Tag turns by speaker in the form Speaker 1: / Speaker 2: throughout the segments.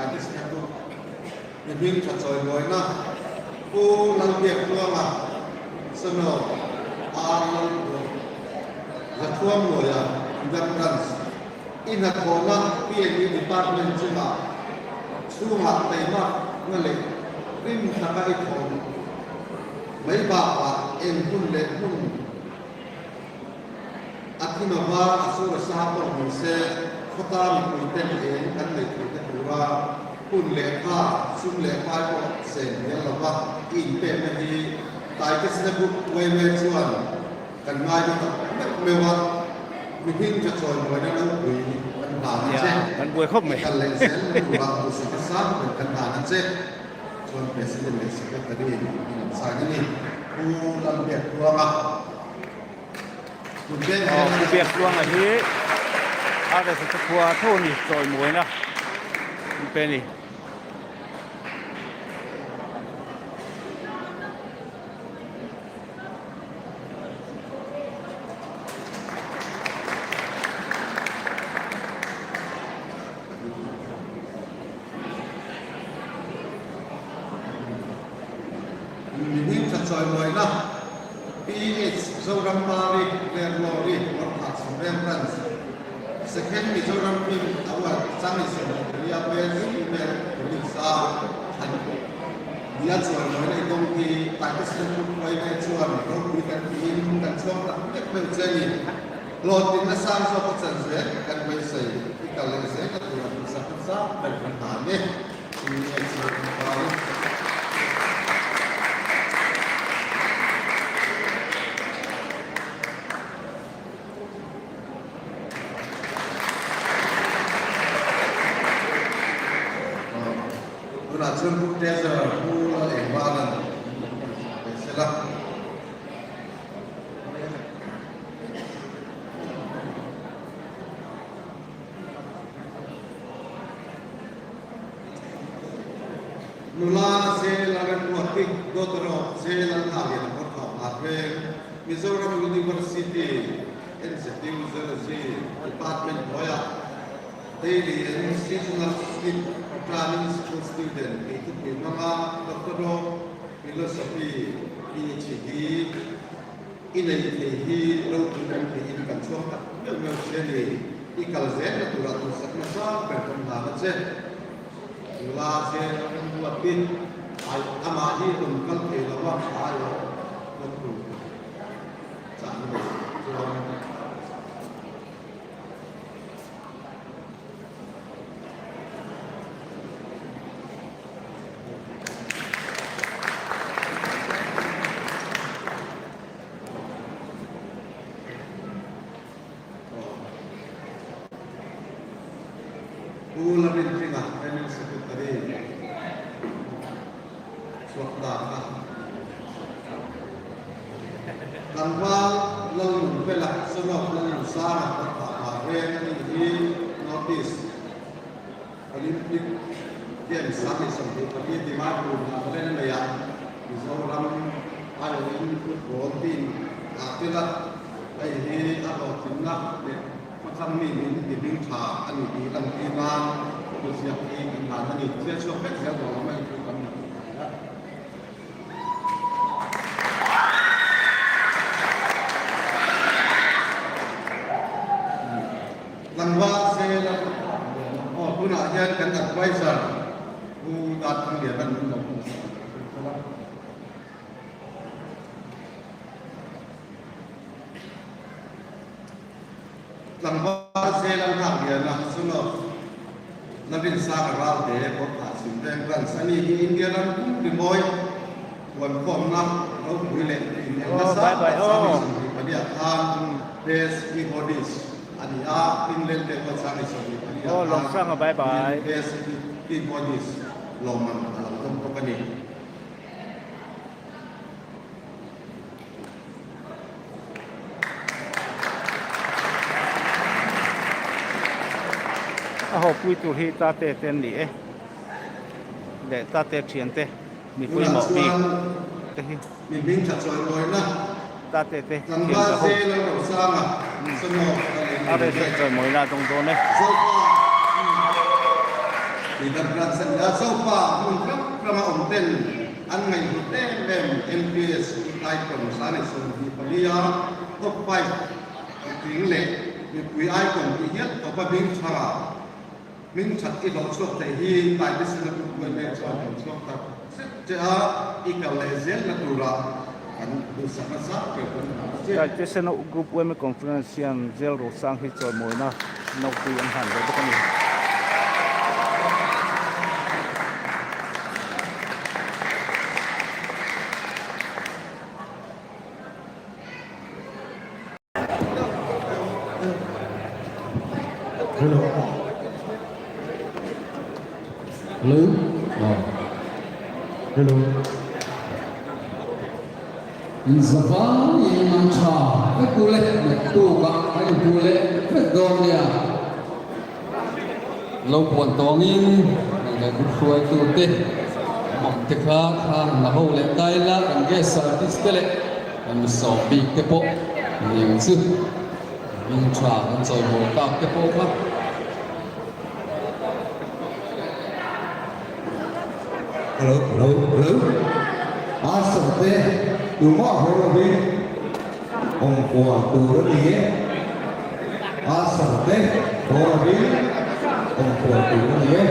Speaker 1: Taitesina Group mi hming tha chawimawina Pu Lalbiaktluanga Sonor R Lalpur Zathuamluaia Tuidam Branch i hnathawhna PNE Department chungah chhungah taimakna leh rim taka i thawm mai bakah eng hmun leh hmun A thim a var a sur a sa pawh ni se, khawta mipui ten eng kan nei thei te tura hun leh tha, sum leh pai pawh sen hmel lova i inpekna hi Taitesina Group yma chuan kan ngai na tak meuh meuh a, mihring tha chawimawi ropui kan hlan a che, i kal leh zel na tura duhsakna sang ber kan hlan a che. Chuan President leh Secretary in an sign a ni. Pu Lalbiaktluanga.
Speaker 2: Pu Biaktluanga hi RSS khua tho a ni chawimawi an pe a ni.
Speaker 1: Mihring tha chawimawina PH Zoram Pari Lerlawri Gorkha Chhumrel Branch Second Mizoram Film Award Changni Sawmhnih Best Female Colleagues a thlan nia chawimawina i dawng hi Taitesina Group yma chuan ropui kan tiin kan chhuak tak meuh meuh che a ni. Hlawhtlinna sang zawk a chan zel kan beisei i kal leh zel na tur a hmuhsak nasa ber kan hlan e. PH Zoram Pari. Tunah chuan Pu Treasurer Pu Lalengvala'n min rawn sawi ve sela. Nula Zel a remruat bik dawt erawh Zel an nghah lian a phawrh thawk nghal veng. Mizoram University NZU Zoology Department hnuaiah Daily and Seasonal Sleep Planning School Student tih thupui hmanga Doctor of Philosophy PhD I nei thei hi ropui kan theihin kan chhuak tak meuh meuh che a ni. I kal zel na turah duhsakna sang ber kan hlan a che. Nula zel a kan ruatin ai amah hi rawn kal thei lo a, ai aw kan tur chah na nei chuan. Pu Lalrintlinga, General Secretary, chhuak ta kha. Tlangval Lalnunfela, son of Lalnunsanga, Kawtthah Vang a nih hi North East Olympic Games 24 Dimapur Nagaland a nei a, Mizoram aiawhin football team ah tel a, hei hi a hlawhtlinna leh khawthlang mi min ti hming tha a ni tih lantir nan thuziak hi kan hlan a ni. Thil chhuak vek zel tawh lo mai chu kan ni thei a. Tlangval zel a aw tunah hian kan adviser Pu Dathangliana min lo hmu sak a hrilh fel a. Tlangval zel a Nghakliana son of Lavinsanga Ralte Kawrthah Chhimveng Branch a ni hi India ram pumpi mawi huankhawmna ropui leh inelna sang tak 24 khan Best Keyboardist a ni a, Finland te pawh 24 khan Best Keyboardist lawmman a lo dawng bawk a ni.
Speaker 2: A hawpui tur hi tate te an ni e leh tate thian te mipui
Speaker 1: Tunah
Speaker 2: mawh bik
Speaker 1: chuan
Speaker 2: te hi
Speaker 1: mi hming tha chawi mawina
Speaker 2: tate te thian
Speaker 1: tlangval
Speaker 2: ka ho
Speaker 1: zel a Rosanga Sonawk a lei
Speaker 2: a
Speaker 1: ni
Speaker 2: rei
Speaker 1: e.
Speaker 2: chawi mawina a dawng dawn e.
Speaker 1: Zopa. Tuidam Branch a ni a, Zopa hmun hrang hranga awm ten an ngaihhlut em em MPS School Icon 2024 a Top 5 tling leh mipui icon tih hial khawpa hming tha hming that i hlawh chhuak thei hi Taitesena Group Buaina chuan kan chhuak tak zet che a, i kal leh zelna turah kan duhsak nasa ber kan hmu che.
Speaker 2: Taitesena Group Women Conference hian Jail Rosang hi chawimawina nopui an hlan ve bawk a ni.
Speaker 3: Hello. Hello. Ah. Hello.
Speaker 4: Inzavai in man tha vek u le, naktuk ah kan inhmu leh vek dawn nia. Lo puan tawngin nang leh hruaitu te mawm te kha thla han la ho leh ta ila kan guest artist te leh kan mi sawm bik te pawh niang chu hming tha kan chawimawi tak te pawh kha.
Speaker 3: Hello hello hello a sawmte tumah haw lovin awm kual tur a ni e a sawmte haw lovin awm kual tur a ni e.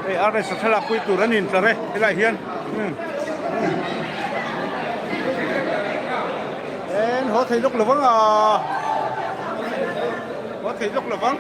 Speaker 2: Hei RS a thlalak pui tur an intlar e helaiah hian en haw thei lawk lovang a haw thei lawk lovang.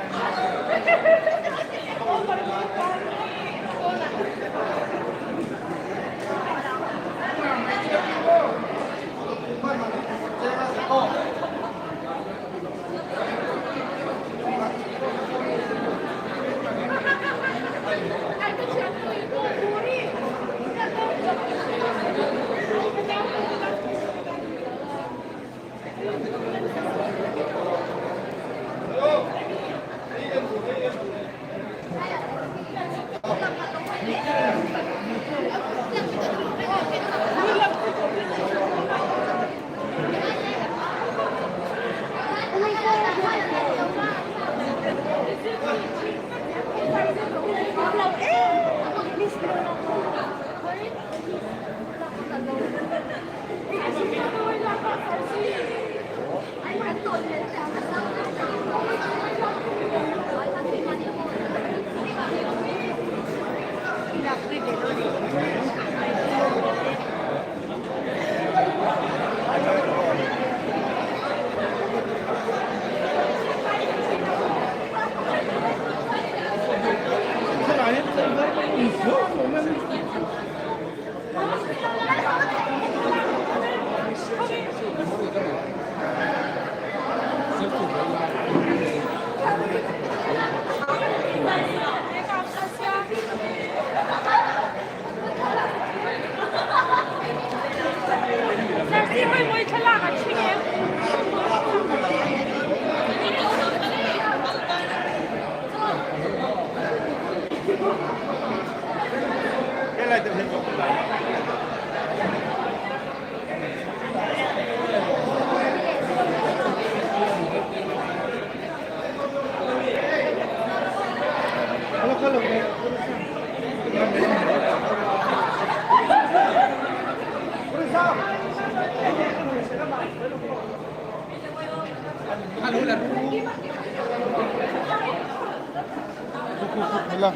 Speaker 2: ila.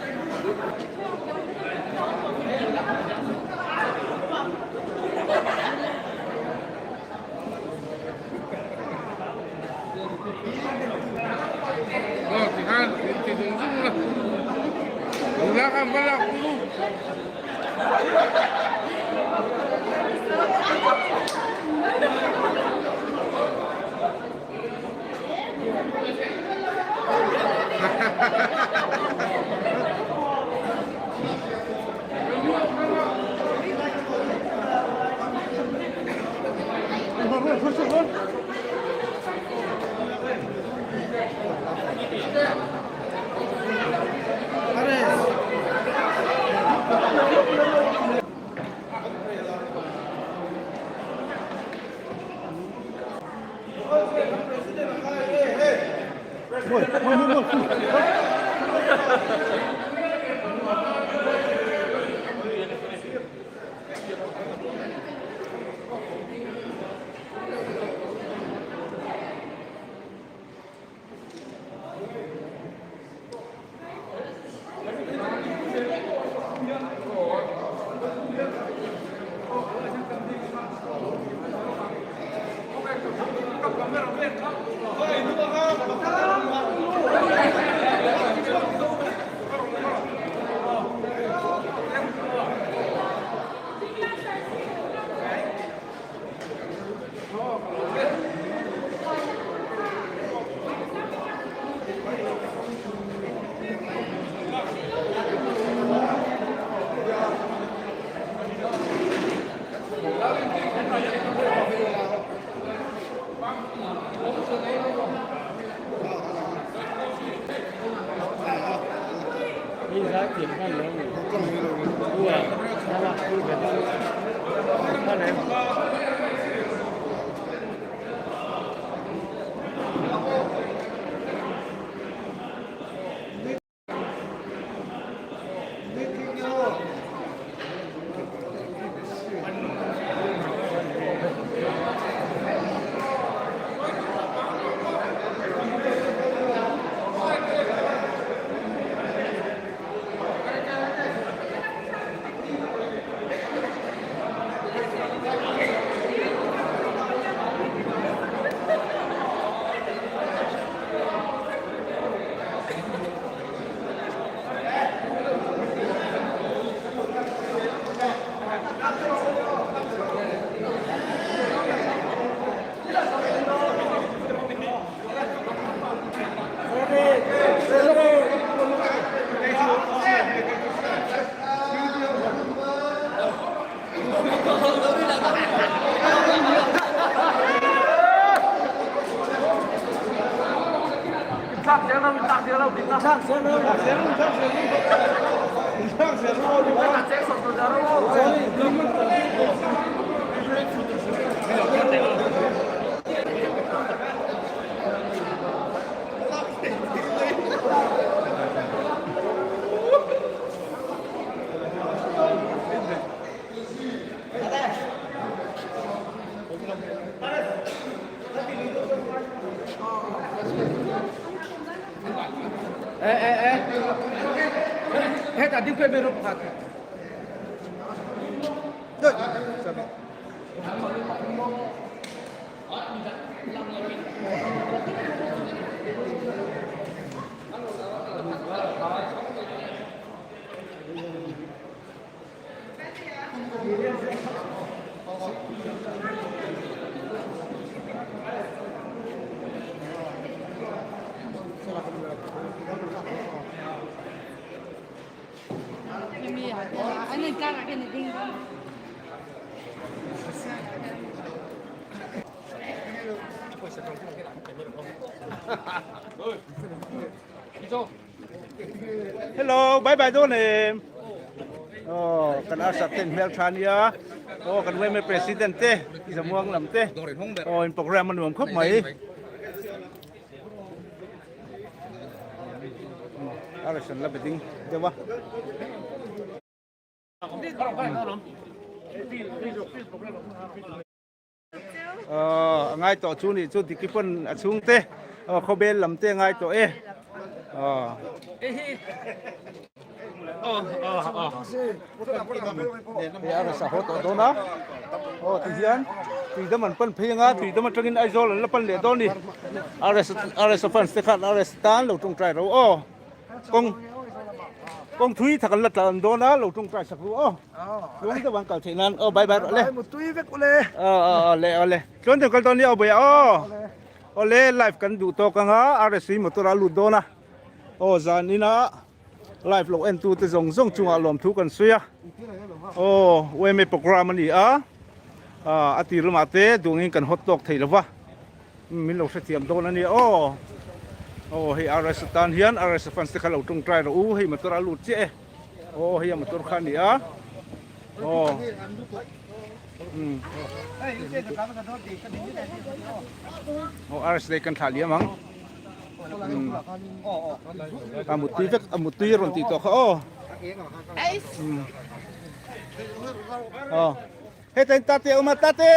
Speaker 2: Hello, bye bye dawn em. Oh, kan arsa ten hmel tha nia. Oh, kan yma president te, i zamuang lam te. Oh, in program a nuam khawp mai. Arsa la beding deuh a. A ngai tawh chu nih chu Diki pawn a chhungte khawbel lam te a ngai tawh e. Hei a rasa haw tawh dawn a, aw ti hian tuidam an pan phei anga tuidam atangin Aizawl an la pan leh dawn a ni. RS fans te khan RS tan lo tawngtai ro aw. Kawng kawng thui thak an la tlan dawn a lo tawngtai sak ru aw. Tluang deuh an kal theih nan aw bye bye rawh le. Aw aw aw le aw le. Tluang deuh kal dawn nia aw bawih aw. Aw le live kan duh tawk anga RS hi motor a lut dawn a. Aw zanin a live lo en tu te zawng zawng chungah lawmthu kan sawi a. Aw UMA program a ni a. A tir lamah te duangin kan hot tawk thei lova. Min lo hrethiam dawn a nia aw. Aw hei RS atan hian RS fans te kha lo tawngtai rawh u hei motor a lut chiah e. Aw hei a motor kha a ni a. Aw. Aw RS dei kan thlah liam ang. A mutui vek a mutui rawn tih tawh kha aw. Aw. Hei tain tate a awm a tate.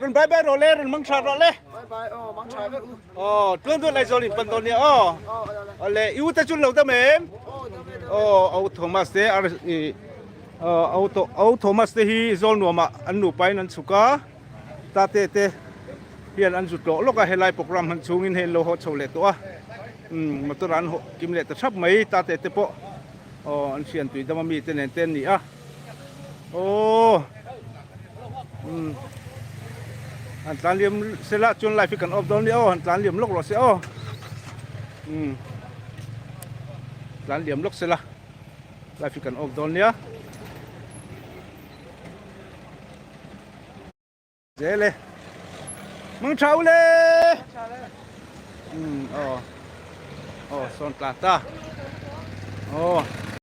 Speaker 2: Rawn bye bye rawh le rawn mang tha rawh le.
Speaker 5: Bye bye aw mang tha vek u.
Speaker 2: Aw tuan tuan Aizawl in pan dawn nia aw. Aw le i u te chun lo dam em? Aw au Thomas te ar i au to au Thomas te hi Zawl nuamah an nupa in an chhuk a. Tate te hian an zu tlawh lawk a helai program han chhungin hei an lo haw chho leh tawh a. Umm motor ah an haw kim leh ta thap mai tate te pawh aw an hrian tui dam ami te nen te an ni a. Aw umm han tlan liam sela chuan live hi kan off dawn nia aw han tlan liam lawk rawh se aw umm tlan liam lawk sela live hi kan off dawn nia. Zel e. Mang tha u le. Umm aw. Aw sawn tla ta. Aw.